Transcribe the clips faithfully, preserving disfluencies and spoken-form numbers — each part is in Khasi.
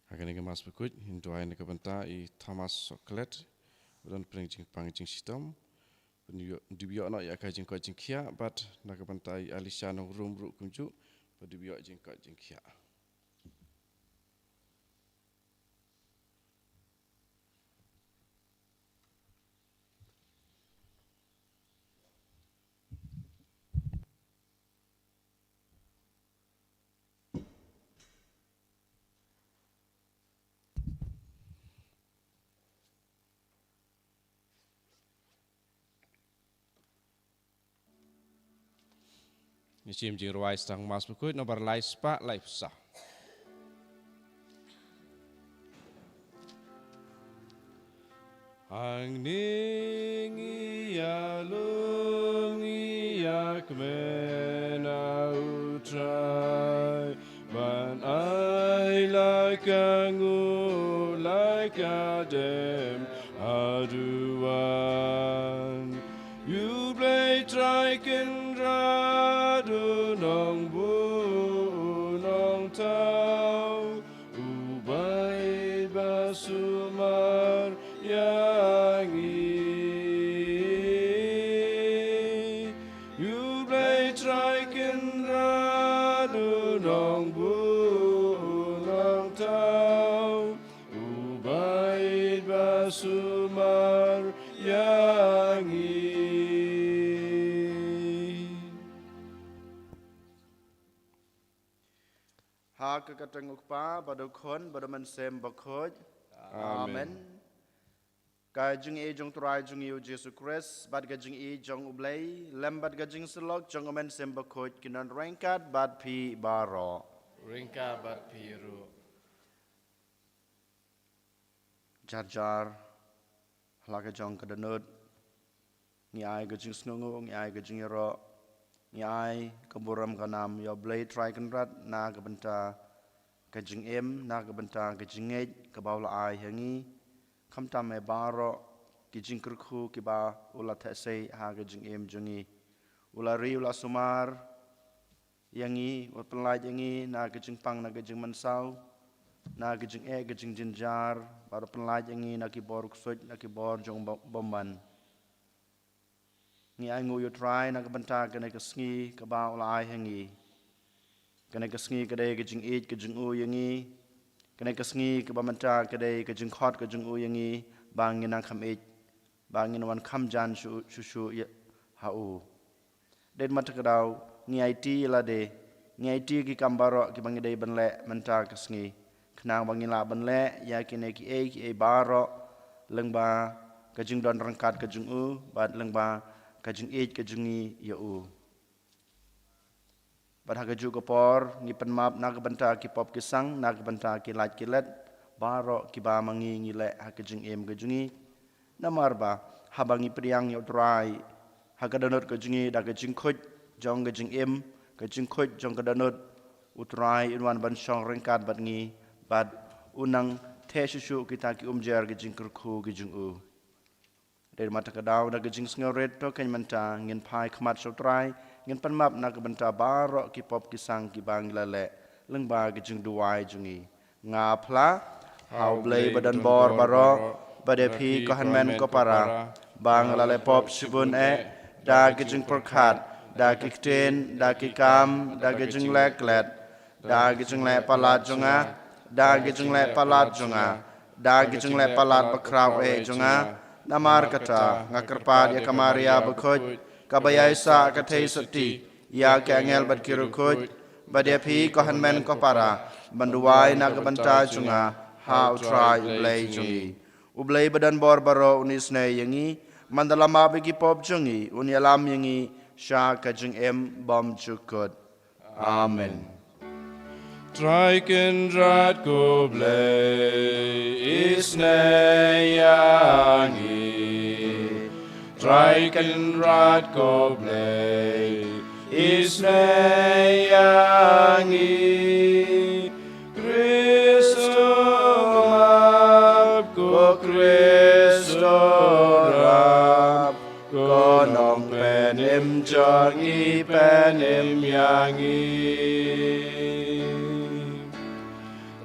Ha kane ka Mass Bakhuid, ngin duwai na ka bynta i Thomas Soklet, ba don pyrshah jingpang jingshitom, ba u dep ïoh noh ïa ka jingkoit jingkhiah, bad na ka bynta i Alisha Nongrum ruh kumjuh, ba u dep ïoh jingkoit jingkhiah. Ngi shim jingrwai sa tang Mass Bakhuid nombar lai spah lai phew saw. Hangne ngi ïalum ngi ïakmen ha u Trai, ban ai la ka nguh la ka dem haduh wan. U Blei Trai Kynrad, u Nongbuh u Nongthaw, u beit ba sumar ïa ngi. U Blei Trai Kynrad, u Nongbuh u Nongthaw, u beit ba sumar ïa ngi. Ha ka kyrteng u Kpa, bad u Khun, bad u Mynsiem Bakhuid. Amen. Amen. Ka jingïeit jong u Trai jong ngi u Jisu Khrist, bad ka jingïeit jong u Blei, lem bad ka jingsyllok jong u Mynsiem Bakhuid, kin don ryngkat bad phi baroh. Ryngkat bad phi ruh. Jar jar, ha la ka jong ka dohnud, ngi ai ka jingsngewnguh, ngi ai ka jingïaroh, ngi ai ka burom ka nam ïa u Blei Trai Kynrad na ka bynta ka jingim, na ka bynta ka jingngeit kaba u la ai ha ngi. Khamtam ïa baroh ki jingkyrkhu kiba u la theh sei ha ka jingim jong ngi. U la ri, u la sumar ïa ngi, u la pynlait ïa ngi na ka jingpang, na ka jingmynsaw, na ka jingeh, ka jingjynjar, bad u la pynlait ïa ngi na ki bor ksuid, na ki bor jong u bym-, bymman. Ngi ainguh ïa u Trai na ka bynta kane ka sngi kaba u la ai ha ngi. Kane ka sngi ka dei ka jingïeit ka jong u ïa ngi. Kane ka sngi kaba mynta ka dei ka jingkhot ka jong u ïa ngi, ba ngin nang kham ïeit, ba ngin wan kham jan shuh shuh shuh ïa ha u. Dei ma ta ka daw, ngi aiti ïa lade, ngi aiti ïa ki kam baroh kiba ngi dei ban leh mynta ka sngi, khnang ba ngin lah ban leh ïa kine kiei kiei baroh lyngba ka jingdon ryngkat ka jong u, bad lyngba ka jingïeit ka jong ngi ïa u. Bad ha kajuh ka por, ngi pynmap na ka bynta ki pop ki sang, na ka bynta ki lait ki let baroh kiba ma ngi ngi leh ha ka jingim ka jong ngi. Namar ba haba ngi pdiang ïa u Trai ha ka dohnud ka jong ngi, da ka jingkhuid jong ka jingim, ka jingkhuid jong ka dohnud, u Trai un wan ban shong ryngkat bad ngi, bad un nang theh shuh shuh kita ki umjer ka jingkyrkhu ka jong u. Dei ma ta ka daw, da ka jingsngewrit, to khein mynta ngin phai khmat sha u Trai, ngin pynmap na ka bynta baroh ki pop ki sang kiba ngi la leh lyngba ka jingduwai jong ngi. Nga phla ha u Blei ba don bor baroh, bad ïa phi ko hynmen ko para, ba nga la leh pop shibun eh, da ka jingpyrkhat, da ki ktien, da ki kam, da ka jingleh klet, da ka jingleh palat jong nga, da ka jingleh palat jong nga, da ka jingleh palat bakhraw eh jong nga. Namar kata nga kyrpad ïa ka Maria bakhuid, kaba ïaisah ka theisotti ïa ki angel bad ki riewkhuid, bad ïa phi ko hynmen ko para, ban duwai na ka bynta jong nga ha u Trai u Blei jong ngi. U Blei ba don bor baroh un isynei ïa ngi, man da la map ïa ki pop jong ngi, un ïalam ïa ngi sha ka jingim bymjukut. Amen. Trai Kynrad ko Blei, isynei ïa ngi. Trai Kynrad ko Blei, isynei ïa ngi. Khristo map, ko Khristo rap, ko Nongpynim jong ngi, pynim ïa ngi.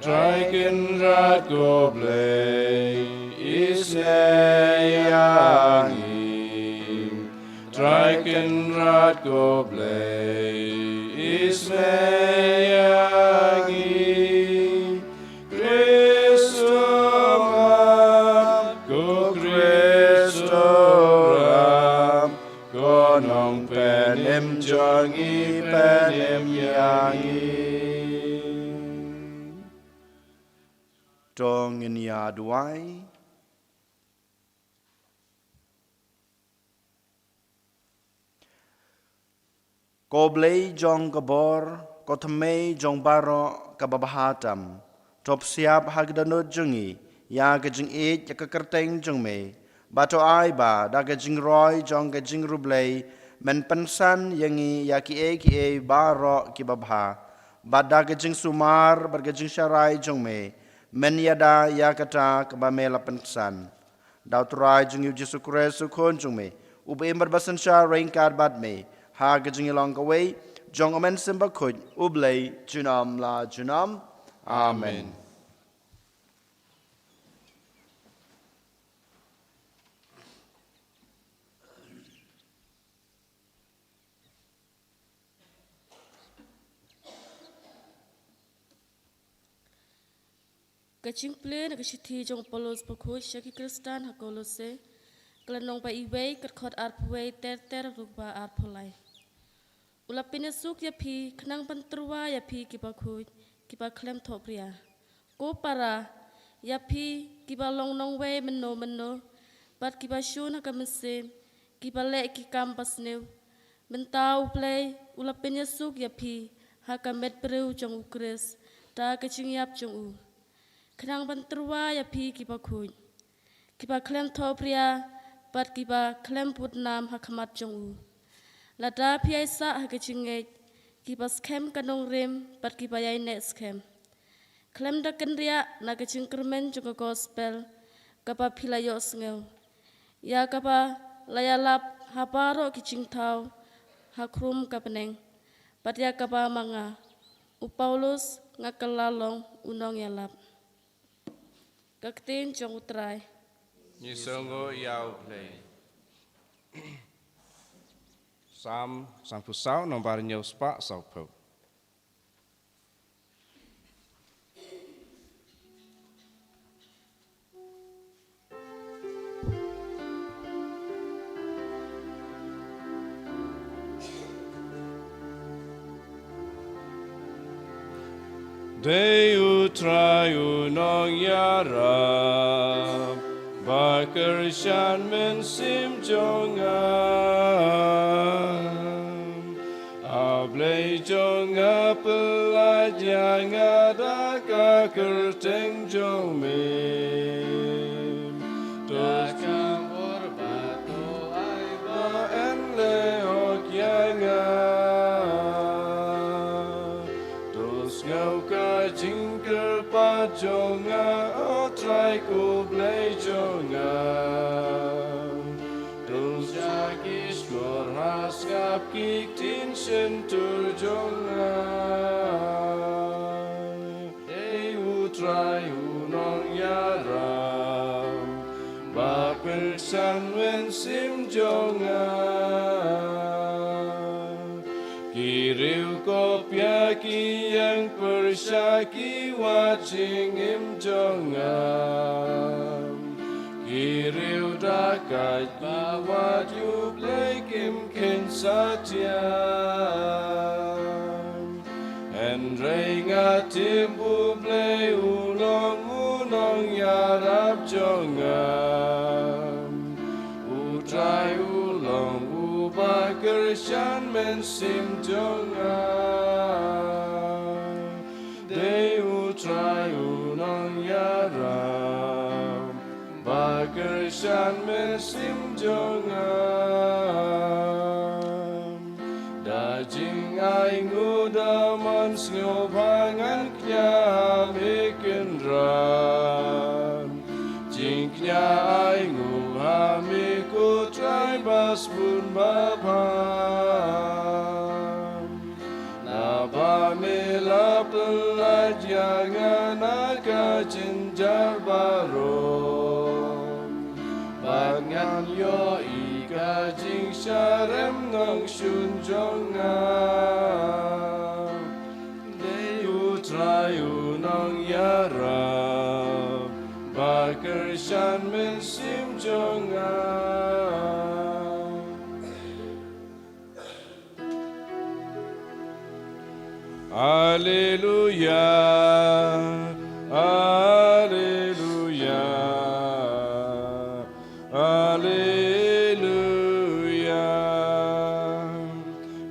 Trai Kynrad ko Blei, isynei ïa ngi. Trai Kynrad ko Blei, isynei ïa ngi. Khrist u Mat, ko Khrist u Ram, ko Nongpynim jong ngi, pynim ïa ngi. To ngin ïa duwai. Ko Blei jong ka bor, ko thymmei jong baroh kaba bha tam, to pynsiap ha ka dohnud jong ngi ïa ka jingïeit ïa ka kyrteng jong me, bad to ai ba da ka jingroi jong ka jingriewblei men pynsan ïa ngi ïa kiei kiei baroh kiba bha, bad da ka jingsumar bad ka jingsharai jong me men ïada ïa kata kaba me la pynsan. Da U Trai jong ngi U Jisu Khrist U Khun jong me, uba im bad ba synshar ryngkat bad me ha ka jingïalong kawei jong U Mynsiem Bakhuid, U Blei junom la junom. Amen. Ka jingpule na ka shithi jong u Paulus bakhuid sha ki Khristan ha Kolose, ka lynnong ba iwei, ka dkhot arphew wei ter ter haduh ba arphew lai. U la pynïasuk ïa phi khnang ban tyrwa ïa phi kiba khuid, kiba khlem thohpria. Ko para, ïa phi kiba long nongwei mynno mynno bad kiba shun ha ka mynsiem, kiba leh ki kam basniew, mynta U Blei u la pynïasuk ïa phi ha ka met briew jong U Khrist da ka jingïap jong u, khnang ban tyrwa ïa phi kiba khuid, kiba khlem thohpria bad kiba khlem bud nam ha khmat jong u. Lada phi ïaisah ha ka jingngeit, kiba skhem ka nongrim bad kiba ïaineh skhem, khlem da kynriah na ka jingkyrmen jong ka gospel kaba phi la ïohsngew, ïa kaba la ïalap ha baroh ki jingthaw ha khrum ka bneng, bad ïa kaba ma nga, u Paulus, nga kylla long u nongïalap. Ka ktien jong U Trai. Ngi sngewnguh ïa U Blei. Salm sanphew saw, nombar hynñiew spah sawphew. Dei U Trai u nongïarap ba kyrshan mynsiem jong nga. A Blei jong nga, pyllait ïa nga da ka kyrteng jong me. To sngewbha ba to ai ba en lehok ïa nga. To sngew ka jingkyrpad jong nga, O Trai ko Blei jong nga. To sha ki shkor ha sngap ki ktien shyntur jong nga. Dei U Trai u nongïarap ba kyrshan mynsiem jong nga. Ki riew khop ïa ki ïing pyrshah, ki wad jingim jong nga. Ki riew da kait ba wad ïa U Blei kim kheiñ satia. Hynrei nga tip U Blei u long u nongïarap jong nga. U Trai u long uba kyrshan mynsiem jong nga. Dei U Trai u nongïarap ba kyrshan mynsiem jong nga. Da jingainguh da mon sngewbha ngan kñia ha me Kynrad. Jingkñia ainguh ha me ko Trai ba sbun ba bha. Naba me la Lait ïa nga na ka jynjar baroh, bad ngan ïohi ka jingsharem nongshun jong nga. Dei U Trai U Nongïarap, ba kyrshan mynsiem jong nga. Alleluia, alleluia, alleluia.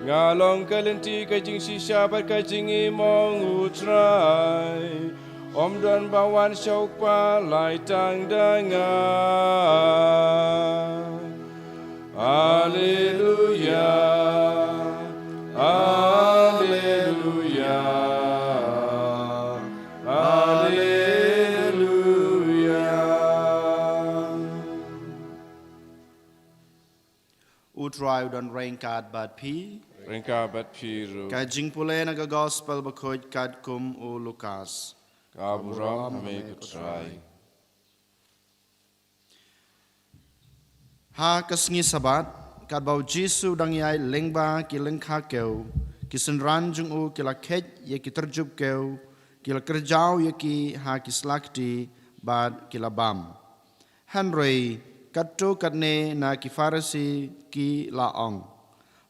Nga long ka lynti, ka jingshisha bad ka jingim, ong U Trai. Ym don ba wan sha U Kpa, lai tang da nga. Alleluia, alleluia, alleluia. U Trai u don ryngkat bad phi. Ryngkat bad phi ruh. Ka jingpule na ka Gospel Bakhuid katkum u Lukas. Ka burom ha me ko Trai. Ha ka sngi Sabbath, katba u Jisu u dang ïaid lyngba ki lyngkha kew, ki synran jong u ki la kheit ïa ki tyrjup kew, ki la kyrjaw ïa ki ha ki slakti, bad ki la bam. Hynrei katto katne na ki Pharisi ki la ong,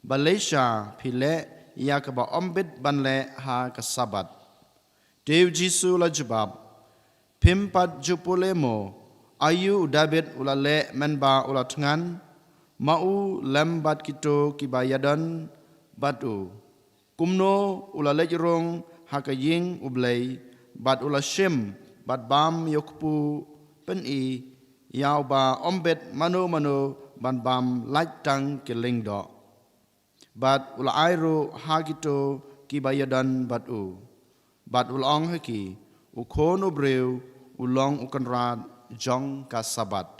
"Balei sha phi leh ïa kaba ym bit ban leh ha ka Sabbath?" Te u Jisu u la jubab, "Phim pat ju pule mo, aïu u Dabid u la leh mynba u la thngan, ma u lem bad kito kiba ïadon bad u? Kumno u la leit rung ha ka ïing U Blei, bad u la shim, bad bam ïa u kpu pyni, ïa uba ym bit mano mano ban bam lait tang ki lyngdoh. Bad u la ai ruh ha kito kiba ïadon bad u. Bad u la ong ha ki, U Khun u briew u long u kynrad jong ka Sabbath."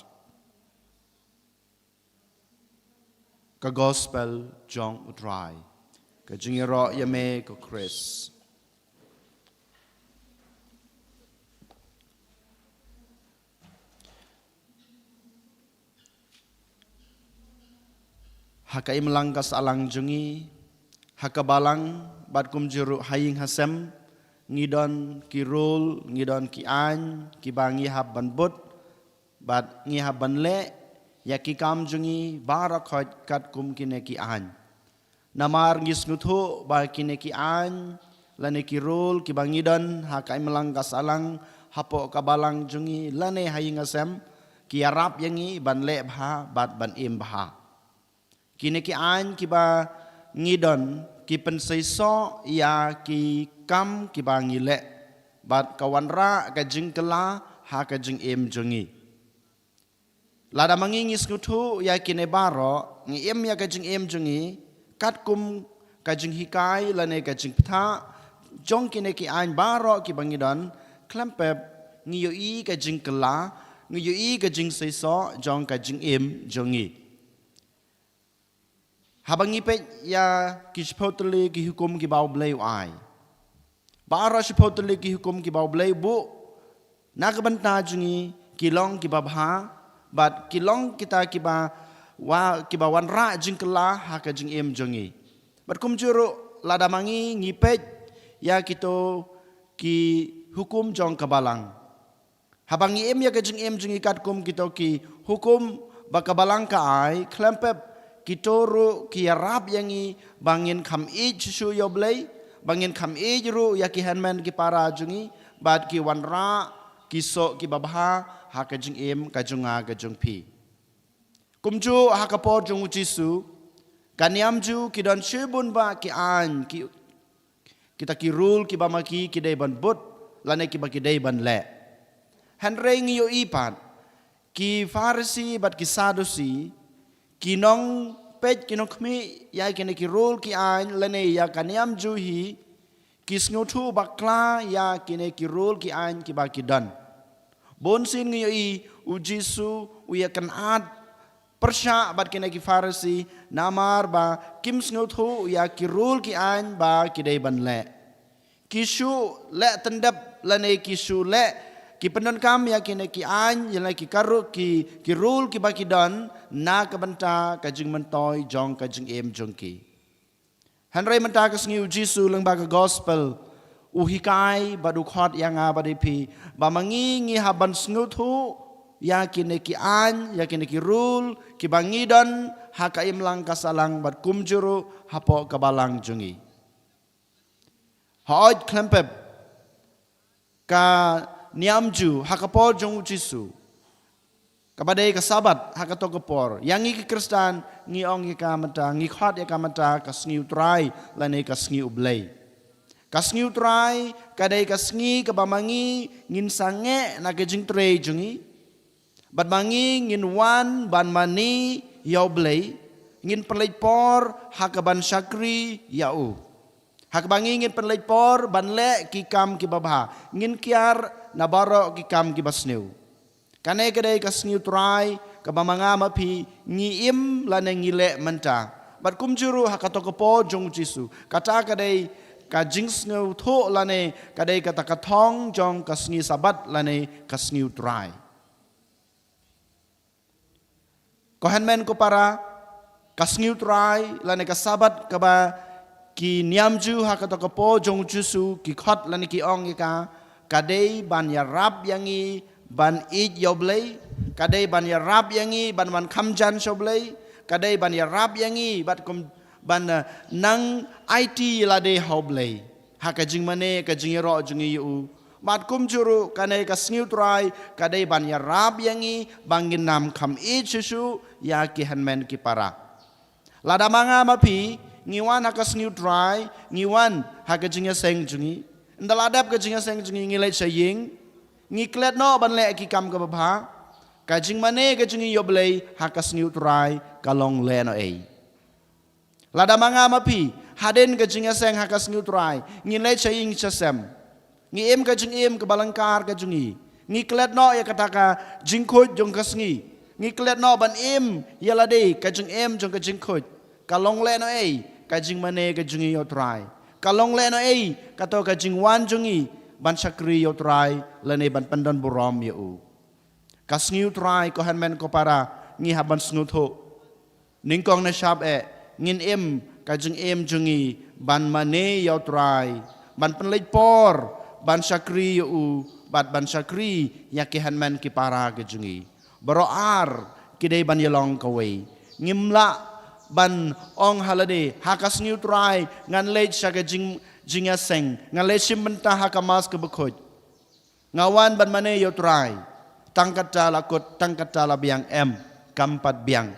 Ka Gospel jong U Trai. Ka jingïaroh ïa me ko Khrist. Ha ka imlang ka sahlang jong ngi, ha ka balang, bad kumjuh ruh ha ïing ha sem, ngi don ki rule, ngi don ki aiñ kiba ngi hap ban bud, bad ngi hap ban leh ïa ki kam jong ngi baroh khoit katkum kine ki aiñ. Namar ngi sngewthuh ba kine ki aiñ lane ki rule kiba ngi don ha ka imlang ka sahlang, hapoh ka balang jong ngi lane ha ïing ha sem, ki ïarap ïa ngi ban leh bha bad ban im bha. Kine ki aiñ kiba ngi don ki pynseisoh ïa ki kam kiba ngi leh, bad ka wanrah ka jingkylla ha ka jingim jong ngi. Lada ma ngi ngi sngewthuh ïa kine baroh, ngi im ïa ka jingim jong ngi katkum ka jinghikai lane ka jingbthah jong kine ki aiñ baroh kiba ngi don, khlem pep ngi ïohi ka jingkylla, ngi ïohi ka jingseisoh jong ka jingim jong ngi. Haba ngi peit ïa ki shiphew tylli ki hukum kiba U Blei u ai, baroh shiphew tylli ki hukum kiba U Blei u buh na ka bynta jong ngi ki long kiba bha, bad ki long kita kiba wa-, kiba wanrah jingkylla ha ka jingim jong ngi. Bad kumjuh ruh lada ma ngi ngi peit ïa kito ki hukum jong ka balang. Haba ngi im ïa ka jingim jong ngi katkum kito ki hukum ba ka balang ka ai, khlem pep kito ruh ki ïarap ïa ngi ba ngin kham ïeit shuh shuh ïa U Blei, ba ngin kham ïeit ruh ïa ki hynmen ki para jong ngi, bad ki wanrah ki soh kiba bha ha ka jingim ka jong nga ka jong phi. Kumjuh ha ka por jong u Jisu, ka niam Jiw ki don shibun bah ki aiñ, ki, kita ki rule kiba ma ki ki dei ban bud, lane kiba ki dei ban leh. Hynrei ngi ïohi pat, ki Pharisi bad ki Sadusi, ki nongpeit ki nongkhmih ïa kine ki rule ki aiñ, lane ïa ka niam Jiw hi, ki sngewthuh bakla ïa kine ki rule ki aiñ kiba ki don. Bunsien ngi ïohi u Jisu u ïakynad pyrshah bad kine ki Pharisi namar ba kim sngewthuh ïa ki rule ki aiñ ba ki dei ban leh. ki shu leh tyndep lane ki shu leh, ki pyndonkam ïa kine ki aiñ, ïa lane ki karu, ki, ki rule kiba ki don, na ka bynta ka jingmyntoi jong ka jingim jong ki. Hynrei mynta ka sngi u Jisu lyngba ka gospel, u hikai bad u khot ïa nga bad ïa phi, ba ma ngi ngi hap ban sngewthuh ïa kine ki aiñ, ïa kine ki rule kiba ngi don ha ka imlang ka sahlang bad kumjuh ruh hapoh ka balang jong ngi. Hooid, khlem pep, ka niam Jiw ha ka por jong u Jisu, kaba dei ka Sabat ha kato ka por, ïa ngi ki Khristan ngi ong ïa ka mynta, ngi khot ïa ka mynta ka sngi u Trai lane ka sngi u Blei. Ka sngi u Trai ka dei ka sngi kaba ma ngi ngin sangeh na ka jingtrei jong ngi, bad ma ngi ngin wan ban mane ïa u Blei, ngin pynleit por ha kaban shakri ïa u. Ha kaba ngi ngin pynleit por ban leh ki kam kiba bha, ngin kiar na baroh ki kam kiba sniew. Kane ka dei ka sngi u Trai kaba ma nga ma phi ngi im lane ngi leh mynta. Bad kumjuh ruh ha kato ka por jong u Jisu, kata ka dei ka jingsngewthuh lane ka dei kata ka thong jong ka sngi Sabat lane ka sngi u Trai. Ko hynmen ko para, ka sngi u Trai lane ka Sabat kaba ki niam Jiw ha kato ka por jong u Jisu ki khot lane ki ong ïa ka, ka dei ban ïarap ïa ngi ban ïeit ïa u Blei, ka dei ban ïarap ïa ngi ban wan kham jan sha u Blei, ka dei ban ïarap ïa ngi bad kum ban, eh, nang aiti lade ha u Blei ha ka jingmane ka jingïaroh jong ngi ïa u. Bad kumjuh ruh kane ka sngi u Trai ka dei ban ïarap ïa ngi ba ngin ym kham ïeit shuh shuh ïa ki hynmen ki para. Lada ma nga ma phi ngi wan ha ka sngi u Trai, ngi wan ha ka jingïaseng jong ngi, ynda la dep ka jingïaseng jong ngi ngi leit sha ïing, ngi klet noh ban leh ki kam kaba bha, ka jingmane ka jong ngi ïa u Blei ha ka sngi u Trai ka long lehnohei? Lada ma nga ma phi hadien ka jingïaseng ha ka sngi u Trai ngi leit sha ïing sha sem, ngi im ka jingim kaba lyngkar ka jong ngi, ngi klet noh ïa kata ka jingkhuid jong ka sngi, ngi klet noh ban im ïa lade ka jingim jong ka jingkhuid, ka long lehnohei ka jingmane ka jong ngi ïa u Trai? Ka long lehnohei kato ka jingwan jong ngi ban shakri ïa u Trai lane ban pyndonburom ïa u? Ka sngi u Trai, ko hynmen ko para, ngi hap ban sngewthuh. Nyngkong nyngkong eh ngin im ka jingim jong ngi ban mane ïa u Trai, ban pynleit por ban shakri ïa u bad ban shakri ïa ki hynmen ki para ka jong ngi. Baroh ar ki dei ban ïalong kawei. Ngim lah ban ong ha lade, ha ka sngi u Trai ngan leit sha ka jing, jingïaseng, ngan leit shim bynta ha ka Mass kaba khuid, nga wan ban mane ïa u Trai. Tang kata la kut, tang kata la biang, em, kam pat biang.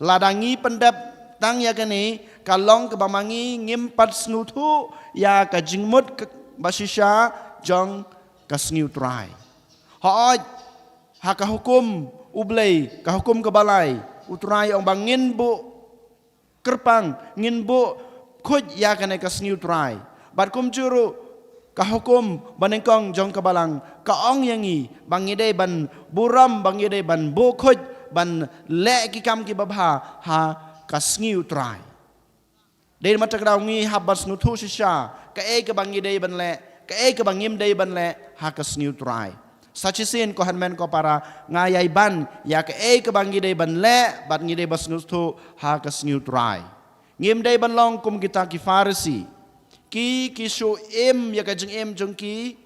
Lada ngi pyndep tang ïa kane, ka long kaba ma ngi ngim pat sngewthuh ïa ka jingmut ka, ba shisha jong ka sngi u Trai. Hooid, ha ka hukum u Blei, ka hukum kaba lai, u Trai ong ba ngin buh kyrpang, ngin buh khuid ïa kane ka sngi u Trai. Bad kumjuh ruh ka hukum banyngkong jong ka Balang ka ong ïa ngi ba ngi dei ban burom, ba ngi dei ban buh khuid, ban leh ki kam kiba bha ha ka sngi u Trai. Dei na kata ka daw ngi hap ban sngewthuh shisha kaei kaba ngi dei ban leh, kaei kaba ngim dei ban leh ha ka sngi u Trai. Sa shisien, ko hynmen ko para, nga ïai ban ïa kaei kaba ngi dei ban leh bad ngi dei ban sngewthuh ha ka sngi u Trai. Ngim dei ban long kum kita ki Pharisi, ki, ki shu im ïa ka jingim jong ki,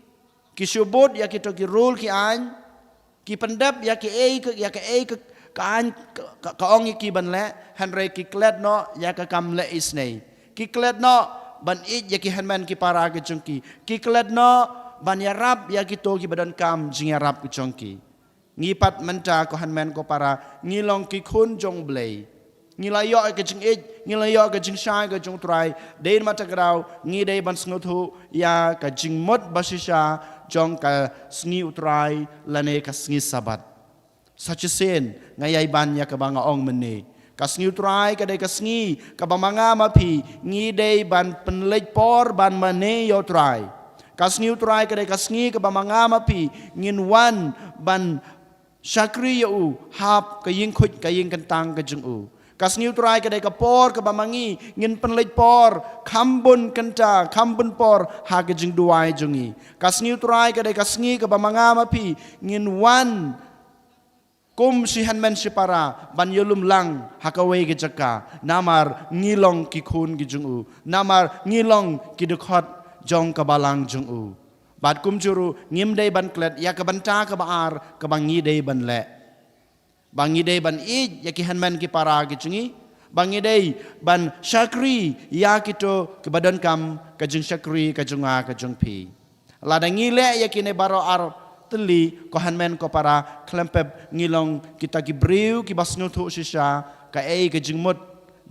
ki shu bud ïa kito ki rule ki aiñ, ki pyndep ïa kiei ka, ïa kaei ka, ka aiñ ka, ka, ka ong ïa ki ban leh, hynrei ki klet noh ïa ka kam leh isynei. Ki klet noh ban ïeit ïa ki hynmen ki para ka jong ki. Ki klet noh ban ïarap ïa kito kiba donkam jingïarap ka jong ki. Ngi pat mynta, ko hynmen ko para, ngi long ki khun jong u Blei. Ngi la ïoh ka jingïeit, ngi la ïoh ka jingshai ka jong u Trai. Dei na kata ka daw ngi dei ban sngewthuh ïa ka jingmut ba shisha jong ka sngi u Trai lane ka sngi Sabat. Sa shisien, nga ïai ban ïa kaba nga ong mynne. Ka sngi u Trai ka dei ka sngi kaba ma nga ma phi ngi dei ban pynleit por ban mane ïa u Trai. Ka sngi u Trai ka dei ka sngi kaba ma nga ma phi ngin wan ban shakri ïa u hap ka ïing khuid, ka ïing kyntang ka jong u. Ka sngi U Trai ka dei ka por kaba ma ngi ngin pynleit por kham bun kynta, kham bun por ha ka jingduwai jong ngi. Ka sngi U Trai ka dei ka sngi kaba ma nga ma phi ngin wan kum shi hynmen shi para ban ïalum lang ha kawei ka jaka. Namar ngi long ki khun ki jong u. Namar ngi long ki dkhot jong ka balang jong u. Bad kumjuh ruh ngim dei ban klet ïa ka bynta kaba ar kaba ngi dei ban leh. Ba ngi dei ban ïeit ïa ki hynmen ki para ki jong ngi. Ba ngi dei ban shakri ïa kito kiba donkam, ka jingshakri ka jong nga ka jong phi. Lada ngi leh ïa kine baroh ar tylli, ko hynmen ko para, khlem pep ngi long kita ki briew kiba sngewthuh shisha kaei ka jingmut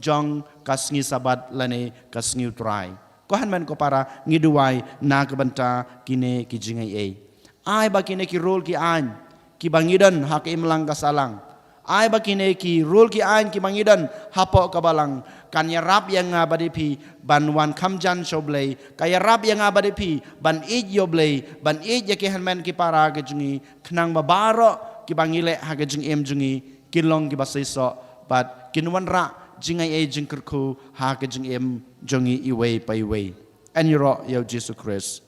jong ka sngi Sabbath lane ka sngi U Trai. Ko hynmen ko para, ngi duwai na ka bynta kine ki jingaiei. Ai ba kine ki rule ki aiñ kiba ngi don ha ka imlang ka sahlang, ai ba kine ki rule ki aiñ kiba ngi don hapoh ka balang kan ïarap ïa nga bad ïa phi ban wan kham jan sha U Blei. Ka ïarap ïa nga bad ïa phi ban ïeit ïa U Blei, ban ïeit ïa ki hynmen ki para ki jong ngi, khnang ba baroh kiba ngi leh ha ka jingim jong ngi kin long kiba seisoh bad kin wanrah jingaiei jingkyrkhu ha ka jingim jong ngi iwei pa iwei. Yn ïaroh ïa U Jisu Khrist.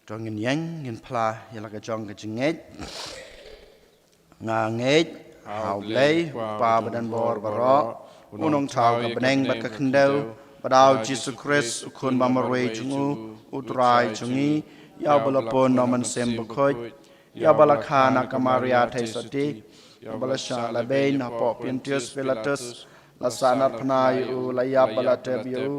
To ngin ïeng, ngin phla ïa la ka jong ka jingngeit. Nga ngeit ha U Blei, U Kpa ba don bor baroh, U Nongthaw ka bneng bad ka khyndew, bad ha U Jisu Khrist, U Khun ba marwei jong U, U Trai jong ngi, ïa uba la pun na U Mynsiem Bakhuid, ïa uba la kha na ka Maria theisotti, ïa uba la shah la beiñ hapoh Pontius Pilatus, la sahnarphna ïa u, la ïap bad la tep ïa u,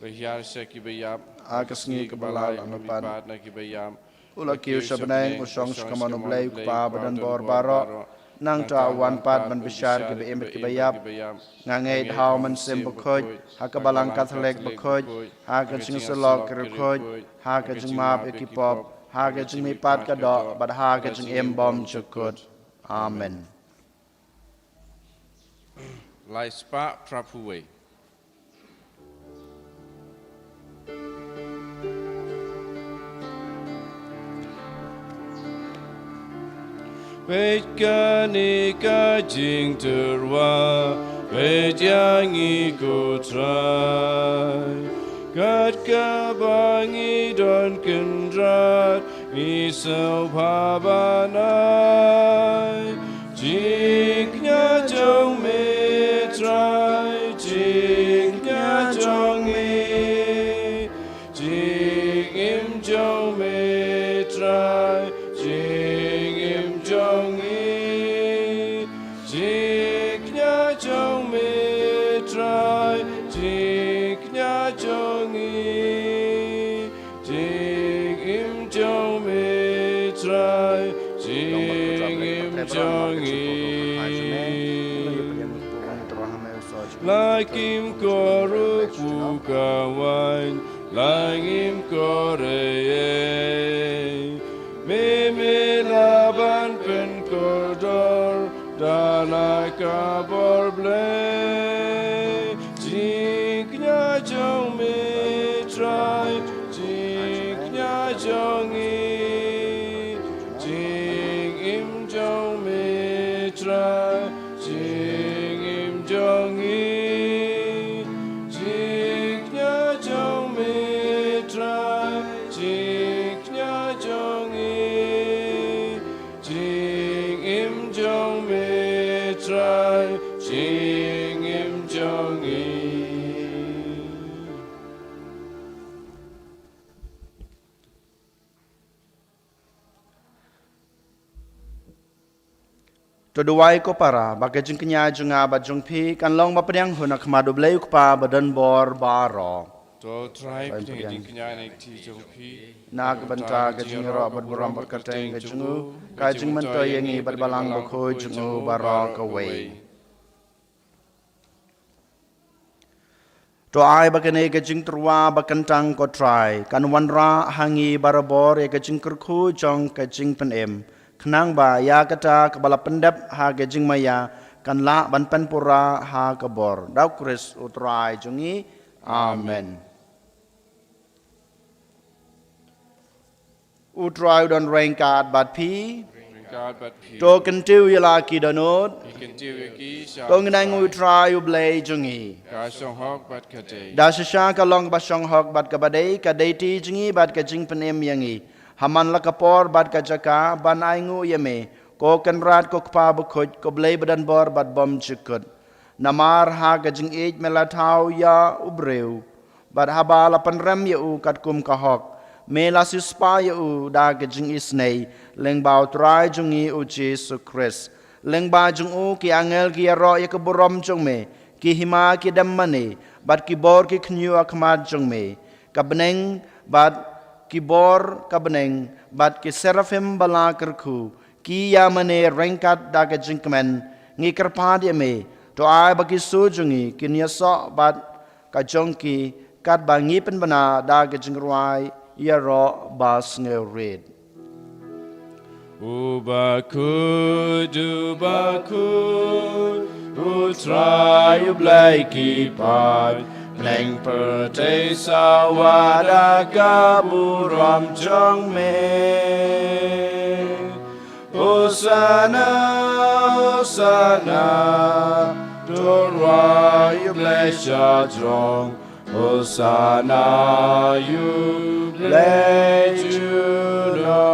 la hiar sha kiba ïap, ha ka sngi kaba lai la mihpat na kiba ïap, u la kiew sha bneng, u shong sha ka mon U Blei U Kpa ba don bor baroh. Nangta u wan pat ban bishar kiba im bad kiba ïap. Nga ngeit ha U Mynsiem Bakhuid, ha ka Balang Katholik bakhuid, ha ka jingsyllok ki riewkhuid, ha ka jingmap ïa ki pop, ha ka jingmihpat ka doh, bad ha ka jingim bymjukut. Amen. Lai spah phra phew wei. Peit kane ka jingtyrwa, peit ïa ngi ko Trai. Kat kaba ngi don kynrad, ngi sngewbha ban ai jingkñia jong me Trai, jingkñia jong me. Jingim jong me Trai, jingim jong ngi. Jingkñia jong me Trai, jingkñia jong ngi. Jingim jong me Trai, jingim jong ngi. La kim ko ruh pyrkhat, la ngim ko rei ei. Me me lah ban pynkordor da la ka bor Blei. Jingkñia jong me Trai, jingkñia jong ngi. Jingim jong me Trai, jingim jong ngi. Jingkñia jong me Trai, jingkñia jong ngi. Jingim jong me Trai, jingim jong ngi. To duwai ko para, ba ka jingkñia jong nga bad jong phi kan long ba pdiang hun ha khmat U Blei U Kpa ba don bor baroh. To Trai pdiang jingkñia na ka kti jong phi, na ka bynta ka jingïaroh bad burom bad kyrteng ka jong u, ka jingmyntoi ïa ngi bad Balang Bakhuid jong u baroh kawei. To ai ba kane ka jingtyrwa ba kyntang ko Trai kan wanrah ha ngi barabor ïa ka jingkyrkhu jong ka jingpynim, khnang ba ïa kata kaba la pyndep ha ka jingmaïa kan lah ban pynpura ha ka bor. Da U Khrist U Trai jong ngi. Amen. U Trai u don ryngkat bad phi. Ryngkat bad phi. To kyntiew ïa la ki dohnud. Ngi kyntiew ïa ki sha. To ngin ai nguh ïa U Trai U Blei jong ngi. Ka shong hok bad ka dei. Da shisha ka long kaba shong hok bad kaba dei, ka dei ti jong ngi bad ka jingpynim ïa ngi. Ha man la ka por bad ka jaka ban ai nguh ïa me, ko Kynrad, ko Kpa bakhuid, ko Blei ba don bor bad bymjukut. Namar ha ka jingïeit me la thaw ïa u briew, bad haba la pynrem ïa u katkum ka hok, me la siewspah ïa u da ka jingisynei lyngba U Trai jong ngi U Jisu Khrist. Lyngba jong u ki angel ki ïaroh ïa ka burom jong me, ki hima ki dem mane, bad ki bor ki khñiuh ha khmat jong me. Ka bneng bad ki bor ka bneng bad ki serafim ba la kyrkhu, ki ïa mane ryngkat da ka jingkmen. Ngi kyrpad ïa me, to ai ba ki sur jong ngi kin ïasoh bad ka jong ki, katba ngi pynbna da ka jingrwai ïaroh ba sngewrit. U bakhuid, u bakhuid, U Trai U Blei ki paid, bneng pyrthei sawa da ka burom jong me. Hosana, Hosana, to rwai ïa U Blei shajrong. Hosana ïa U Blei junom.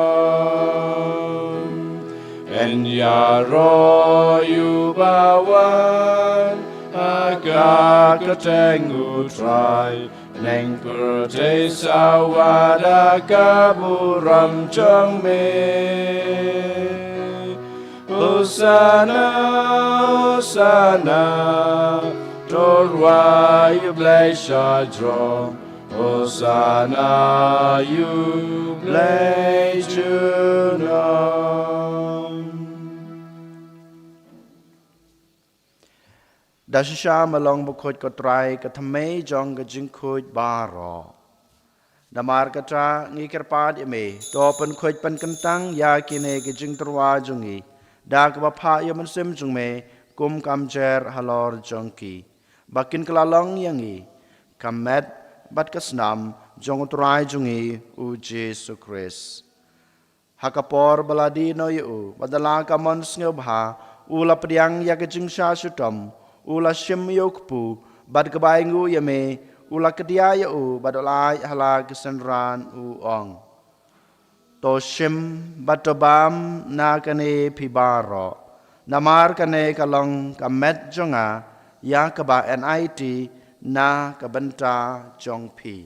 Yn ïaroh ïa uba wan ha ka kyrteng U Trai. Bneng pyrthei sawa da ka burom jong me. Hosana, Hosana, to rwai ïa U Blei shajrong. Hosana ïa U Blei junom. Da shisha me long bakhuid ko Trai, ka thymmei jong ka jingkhuid baroh. Namar kata ngi kyrpad ïa me, to pynkhuid pynkyntang ïa kine ki jingtyrwa jong ngi da kaba phah ïa u Mynsiem jong me kum ka mjer halor jong ki, ba kin kylla long ïa ngi ka met bad ka snam jong U Trai jong ngi U Jisu Khrist. Ha ka por ba la die noh ïa u, bad da la ka mon sngewbha, u la pdiang ïa ka jingshah shitom, u la shim ïa u kpu, bad kaba ainguh ïa me, u la kdiah ïa u, bad u la ai ha la ki synran, u ong: To shim bad to bam na kane phi baroh, namar kane ka long ka met jong nga, ïa kaba yn aiti na ka bynta jong phi.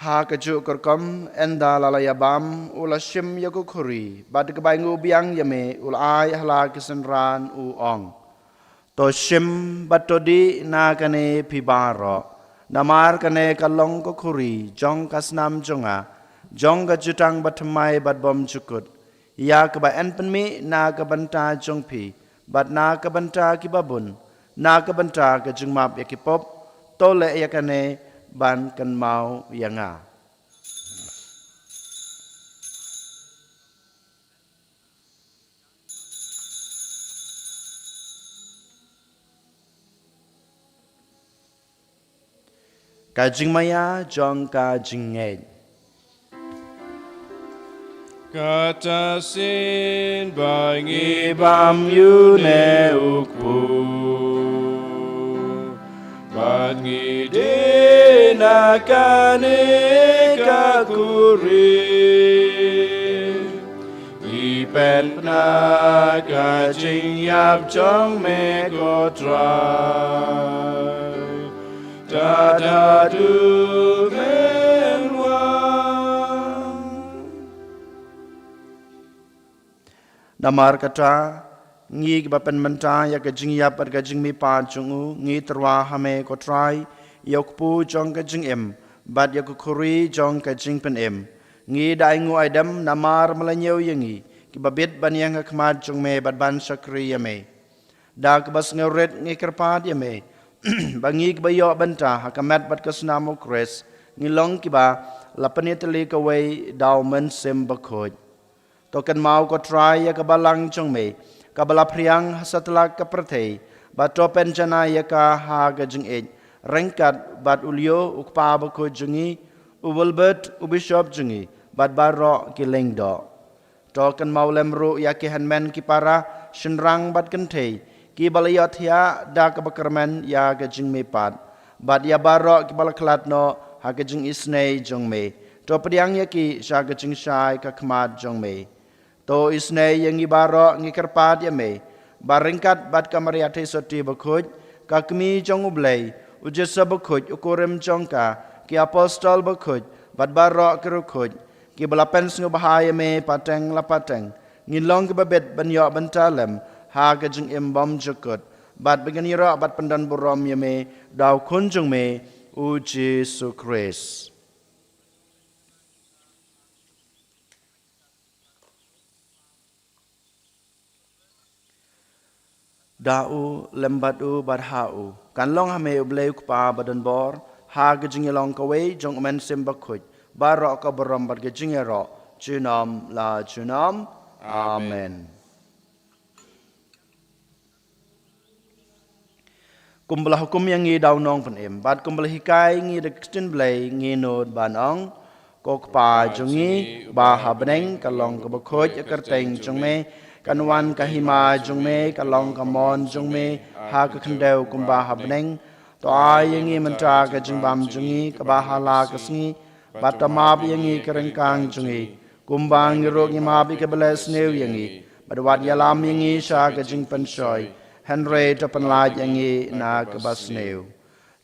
Ha kajuh ka rukom, ynda la la ïa bam, u la shim ïa ka khuri, bad kaba ainguh biang ïa me, u la ai ha la ki synran, u ong: To shim bad to dih na kane phi baroh, namar kane ka long ka khuri jong ka snam jong nga, jong ka jutang bathymmai bad bymjukut, ïa kaba yn pynmih na ka bynta jong phi bad na ka bynta kiba bun, na ka bynta ka jingmap ïa ki pop. To leh ïa kane ban kynmaw ïa nga. Ka jingmaïa jong ka jingngeit. Kata shisien ba ngi bam ïa une u kpu, bad ngi dih na kane ka khuri, ngi pynbna ka jingïap jong me, ko Trai, tad haduh men wan. Namar kata, ngi kiba pynmynta ïa ka jingïap bad ka jingmihpat jong u, ngi tyrwa ha me, ko Trai, ïa u kpu jong ka jingim bad ïa ka khuri jong ka jingpynim. Ngi da ainguh ai dem namar me la ñiew ïa ngi kiba bit ban ïeng ha khmat jong me bad ban shakri ïa me. Da kaba sngewrit ngi kyrpad ïa me, ba ngi kiba ïoh bynta ha ka met bad ka snam u Khrist ngi long kiba la pynïatylli kawei da u Mynsiem Bakhuid. To kynmaw ko Trai ïa ka balang jong me kaba la phriang ha satlak ka pyrthei, bad to pynjanai ïa ka ha ka jingïeit ryngkat bad u Leo u Kpa Bakhuid jong ngi, u Wilbert u Bishop jong ngi, bad baroh ki lyngdoh. To kynmaw lem ruh ïa ki hynmen ki para, shynrang bad kynthei kiba la ïohthiah da kaba kyrmen ïa ka jingmihpat, bad ïa baroh kiba la khlad noh ha ka jingisynei jong me. To pdiang ïa ki sha ka jingshai ka khmat jong me. To isynei ïa ngi baroh, ngi kyrpad ïa me ba ryngkat bad ka Maria Theisotti Bakhuid, ka Kmie jong u Blei, u Joseph Bakhuid u kurim jong ka, ki Apostol Bakhuid, bad baroh ki riewkhuid kiba la pynsngewbha ïa me pateng la pateng, ngin long kiba bit ban ïoh bynta lem ha ka jingim bymjukut, bad ba ngin ïaroh bad pyndon burom ïa me da u Khun jong me, u Jisu Khrist. Da u, lem bad u, bad ha u, kan long ha me u Blei u Kpa badonbor, ha ka jingïalong kawei jong u Mynsiem Bakhuid, baroh ka burom bad ka jingïaroh junom la junom. Amen. Amen. Kumba la hukum ïa ngi da u Nongpynim, bad kumba la hikai ïa ngi da ka ktien Blei, ngi nud ban ong: Ko Kpa jong ngi uba ha bneng, ka long kaba khuid ïa ka kyrteng jong me, kan wan ka hima jong me, ka long ka mon jong me ha ka khyndew kumba ha bneng. To ai ïa ngi mynta ka jingbam jong ngi kaba ha la ka sngi, bad to map ïa ngi ki ryngkang jong ngi, kumba ngi ruh ngi map ïa kiba leh sniew ïa ngi, bad wat ïalam ïa ngi sha ka jingpynshoi, hynrei to pynlait ïa ngi na kaba sniew.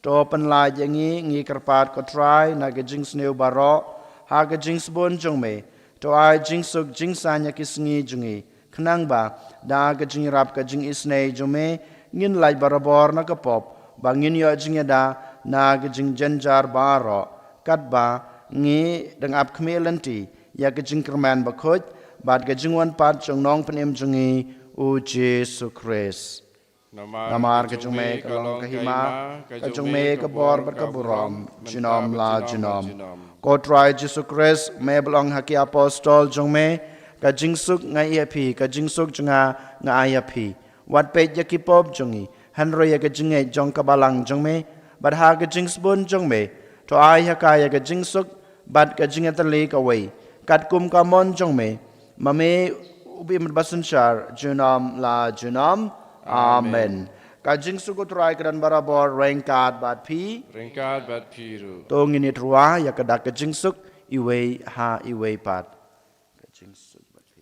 To pynlait ïa ngi, ngi kyrpad ko Trai, na ka jingsniew baroh, ha ka jingsbun jong me. To ai jingsuk jingsaiñ ïa ki sngi jong ngi, khnang ba da ka jingïarap ka jingisynei jong me, ngin lait barabor na ka pop, ba ngin ïoh jingïada na ka jingjynjar baroh, katba ngi dang ap khmih lynti ïa ka jingkyrmen bakhuid bad ka jingwan pat jong u Nongpynim jong ngi, u Jisu Khrist. Namar ka jong me ka long ka hima, ka jong me ka bor bad ka burom junom la junom. Ko Trai Jisu Khrist, me ba la ong ha ki apostol jong me: Ka jingsuk nga ai ïa phi, ka jingsuk jong nga nga ai ïa phi. Wat peit ïa ki pop jong ngi, hynrei ïa ka jingngeit jong ka balang jong me, bad ha ka jingsbun jong me, to ai ha ka ïa ka jingsuk bad ka jingïatylli kawei, katkum ka mon jong me, ma me uba im bad ba synshar junom la junom. Amen. Amen. Ka jingsuk u Trai ka don barabor ryngkat bad phi. Ryngkat bad phi ruh. To ngin ïatyrwa ïa ka dak ka jingsuk iwei ha iwei pat. Ka jingsuk bad phi.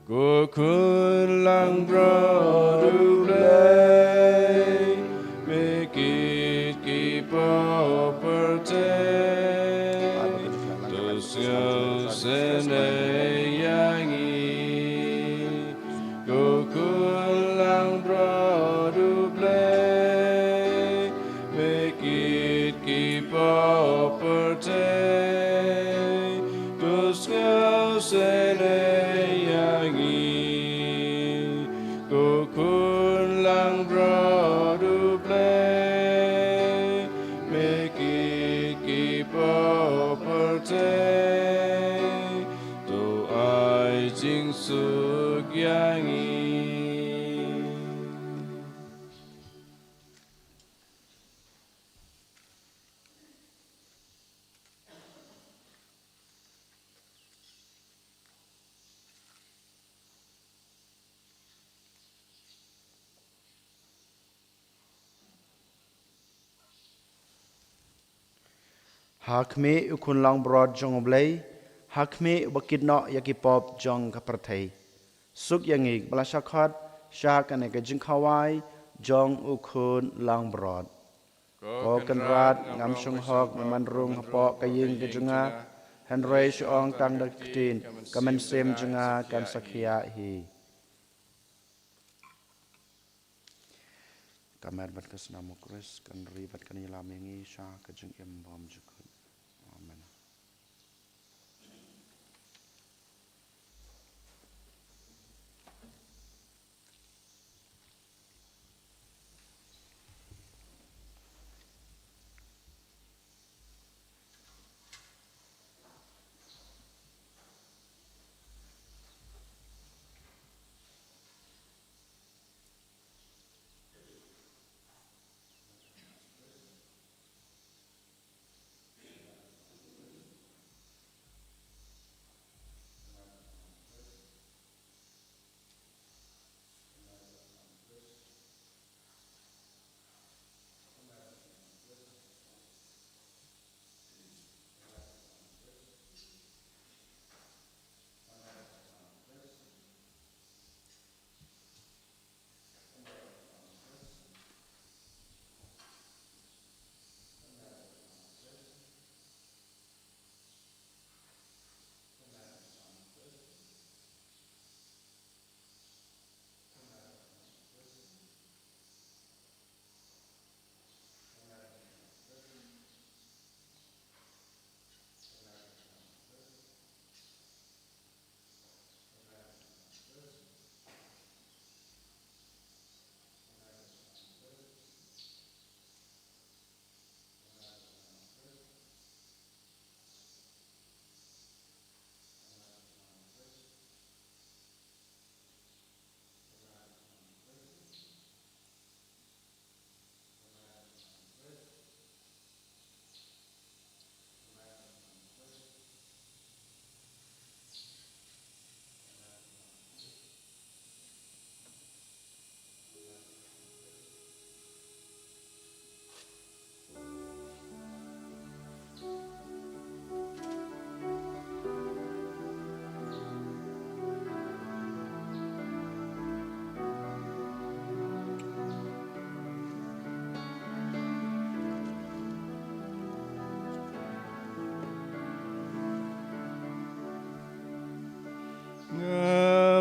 Ko Khun langbrot U Blei, me kit ki pop pyrthei, to sngewsynei ïa ngi. Ko Khun langbrot U Blei, me kit ki pop pyrthei, to sngewsynei ïa ngi. Ko Khun langbrot U Blei, me kit ki pop pyrthei, to ai jingsuk ïa ngi. Ha khmih u Khun langbrot jong U Blei, ha khmih uba kit noh ïa ki pop jong ka pyrthei. Suk ïa ngi kiba la shah khot sha kane ka jingkhawai jong u Khun langbrot. Ko Kynrad, ngam shong hok ban rung hapoh ka ïing ka jong nga, hynrei shu ong tang da ka ktien, ka mynsiem jong nga kan sa khiah hi. Ka met bad ka snam u Khrist kan ri bad kan ïalam ïa ngi sha ka jingim bymjukut. Amen.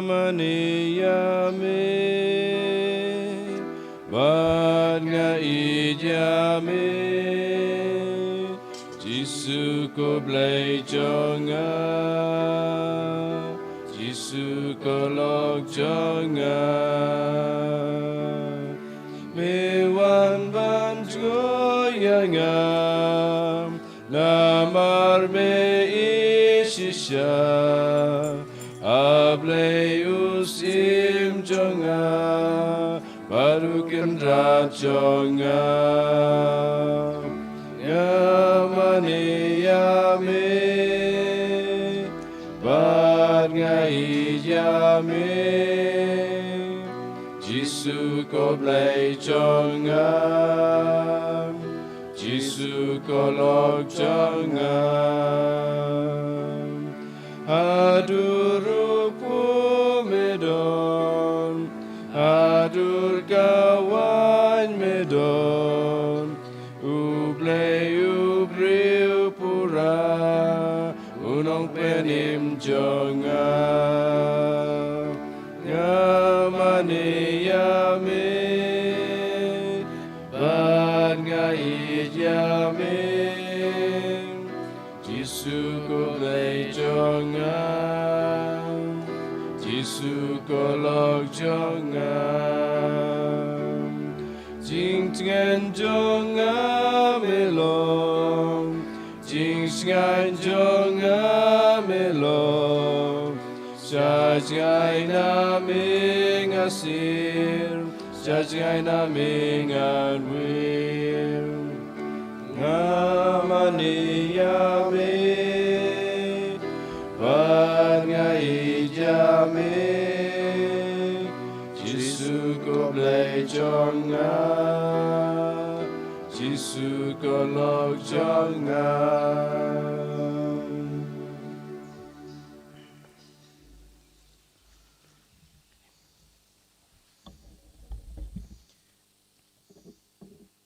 Mane ïa me, bad nga ïeit ïa me, Jisu ko Blei jong nga, Jisu ko lok jong nga. Me wan ban jngoh ïa nga, namar me ïeit shisha, A Blei u Syiem jong nga, bad u Kynrad jong nga. Nga mane ïa me, bad nga ïeit ïa me, Jisu ko Blei jong nga, Jisu ko lok jong nga. Haduh ruh me don, haduh ka waiñ me don, U Blei u briew pura, u Nongpynim jong nga. Nga mane ïa me, bad nga ïeit ïa me, Jisu ko Blei jong nga, Jisu ko lok jong nga. Jingtngen jong nga me long, jingsngewthuh jong nga me long. Sha jngai na me nga sir, sha jngai na me ngan wir. Nga mane ïa me, bad nga ïeit ïa me, Jisu ko Blei jong nga, Jisu ko lok jong nga.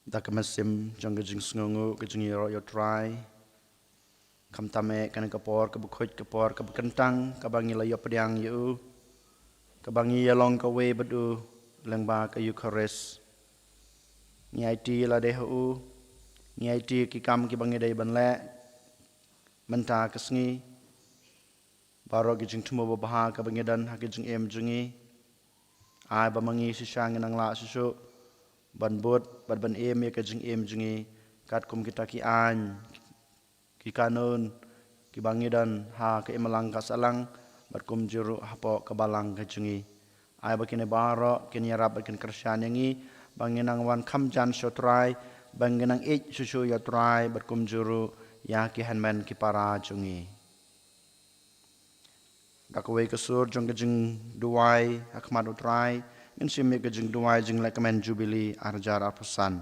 Da ka mynsiem jong ka jingsngewnguh, ka jingïaroh ïa U Trai. Khamtam eh kane ka por kaba khuid, ka por kaba kyntang, kaba ngi la ïoh pdiang ïa u, kaba ngi ïalong kawei bad u lyngba ka Eukharist. Ngi aiti lade ha u, ngi aiti ki kam kiba ngi dei ban leh mynta ka sngi. Baroh ki jingthmu babha kaba ngi don ha ki jingim jong ngi, ai ba ma ngi shisha ngin nang lah shuh shuh ban bud bad ban im ïa ka jingim jong ngi katkum kita ki aiñ, ki kanun kiba ngi don ha ka imlang ka sahlang, bad kumjuh ruh hapoh ka balang ka jong ngi. Ai ba kine baroh kin ïarap bad kin kyrshan ïa ngi ba ngin nang wan kham jan sha U Trai, ba ngin nang ïeit shuh shuh ïa U Trai, bad kumjuh ruh ïa ki hynmen ki para jong ngi. Da kawei ka sur jong ka jingduwai ha khmat U Trai, ngin shim ïa ka jingduwai jinglehkmen Jubili ar hajar arphew san.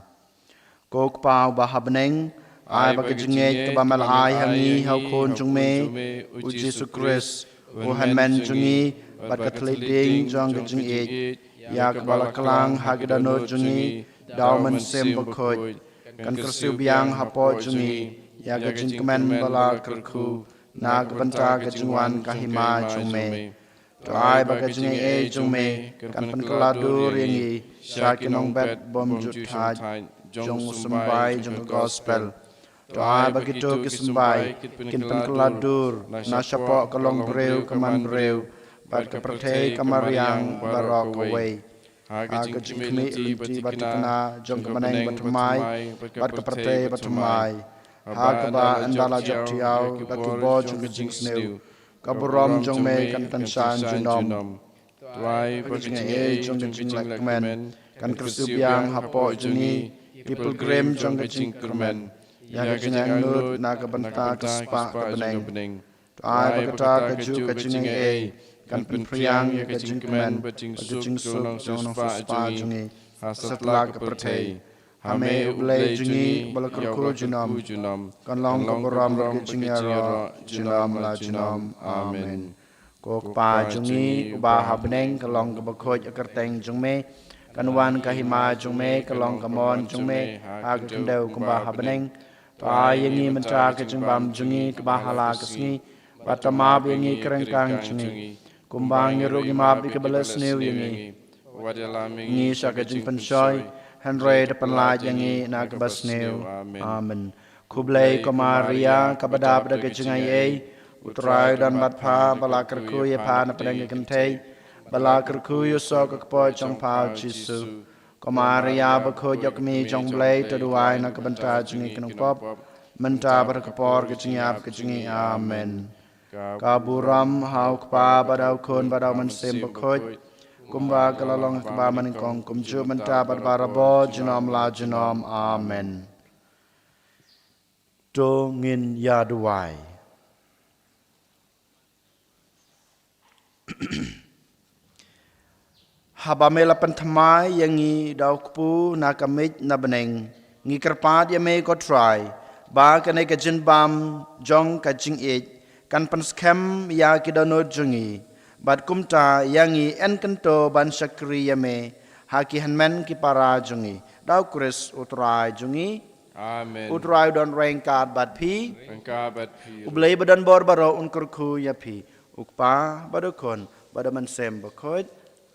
Ko Kpa uba ha bneng, ai ba ka jingngeit kaba me la ai ha ngi ha U Khun jong me, U Jisu Khrist, U Hynmen jong ngi, bad ka thylliej ding jong ka jingïeit, ïa kaba la klang ha ki dohnud jong ngi da U Mynsiem Bakhuid, kan kyrsiew biang hapoh jong ngi ïa ka jingkmen ba la kyrkhu na ka bynta ka jingwan ka hima jong me. To ai ba ka jingaiei jong me kan pynkylla dur ïa ngi sha ki nongbet bym ju thait jong u symbai jong ka gospel. To ai ba kito ki symbai kin pynkylla dur na shapoh ka longbriew ka manbriew bad ka pyrthei ka mariang baroh kawei, ha ka jingkhmih lynti bad thikna jong ka bneng bathymmai bad ka pyrthei bathymmai, ha kaba ynda la jop thiaw da ki bor jong ka jingsniew, ka burom jong me kan pynshah junom. To ai ba ka jingaiei jong ka jinglehkmen kan kyrsiew biang hapoh jong ngi, ki pilgrim jong ka jingkyrmen, ïa ka jingangnud na ka bynta ka spah ka bneng. To ai ba kata kajuh ka jingaiei kan pynphriang ïa ka jingkmen bad ka jingsuk jong u nongsiewspah jong ngi ha satlak ka pyrthei. Ha me U Blei jong ngi uba la kyrkhu junom, kan long ka burom bad ka jingïaroh junom la junom. Amen. Ko Kpa jong ngi uba ha bneng, ka long kaba khuid ka kyrteng jong me. Kan wan ka hima jong me, ka long ka mon jong me ha ka khyndew kumba ha bneng. To ai ïa ngi mynta ka jingbam jong ngi kaba ha la ka sngi, bad to map ïa ngi ki ryngkang jong ngi, Kumba ngi ruh ngi map ïa kiba la sniew ïa ngi. Wat ïalam ïa ngi sha ka jingpynshoi, hynrei da pynlait ïa ngi na kaba sniew. Amen. Khublei ko Maria, kaba dap da ka jingaiei, U Trai u don bad pha, ba la kyrkhu ïa pha na pdeng ki kynthei, ba la kyrkhu ïa u soh ka kpoh jong pha u Jisu. Ko Maria bakhuid, ïa ka kmie jong U Blei, to duwai na ka bynta jong ngi ki nongpop, mynta bad ha ka por ka jingïap ka jong ngi. Amen. Ka burom ha U Kpa bad ha U Khun bad ha U Mynsiem Bakhuid, kumba ka la long ha kaba mynnyngkong, kumjuh mynta bad barabor, junom la junom. Amen. To ngin ïa duwai. Haba me la pynthymmai ïa ngi da u kpu na ka miej na bneng, ngi kyrpad ïa me ko Trai, ba kane ka jingbam jong ka jingïeit kan pynskhem ïa ki dohnud jong ngi, bad kumta ïa ngi yn kyntu ban shakri ïa me ha ki hynmen ki para jong ngi. Da U Khrist U Trai jong ngi. Amen. U Trai u don ryngkat bad phi. Ryngkat bad phi. U Blei ba don bor baroh un kyrkhu ïa phi. U Kpa bad U Khun bad U Mynsiem Bakhuid.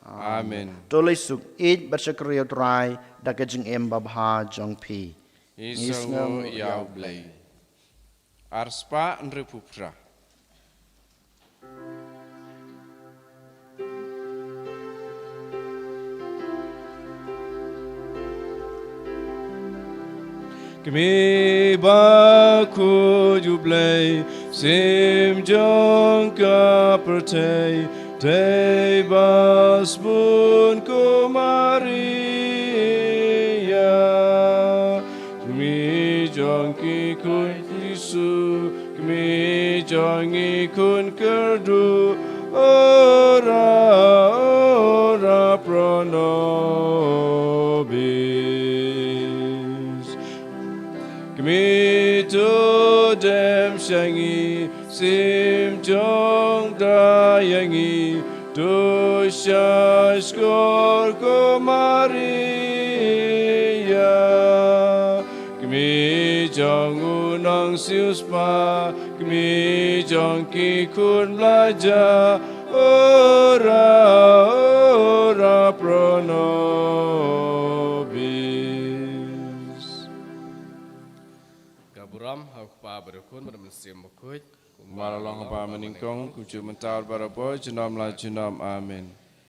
Amen. To leit suk, ïeit bad shakri ïa U Trai da ka jingim babha jong phi. Ngi sngewnguh ïa U Blei. Arspah hynriewphew phra. Kmie bakhuid U Blei, Mynsiem jong ka pyrthei, dei ba sbun ko Maria. Kmie jong ki khun Jisu, kmie jong ki khun kyrduh, ora, ora pro nobis. Kmie to dem sha ngi, Mynsiem jong U Trai ïa ngi, to shahshkor ko Maria. Kmie jong u nongsiewspah, kmie jong ki khun blai ja, ora, ora pro nobis. Ka burom ha U Kpa bad U Khun bad U Mynsiem Bakhuid, kumba la long ha kaba mynnyngkong, kumjuh mynta bad barabor, junom la junom. Amen.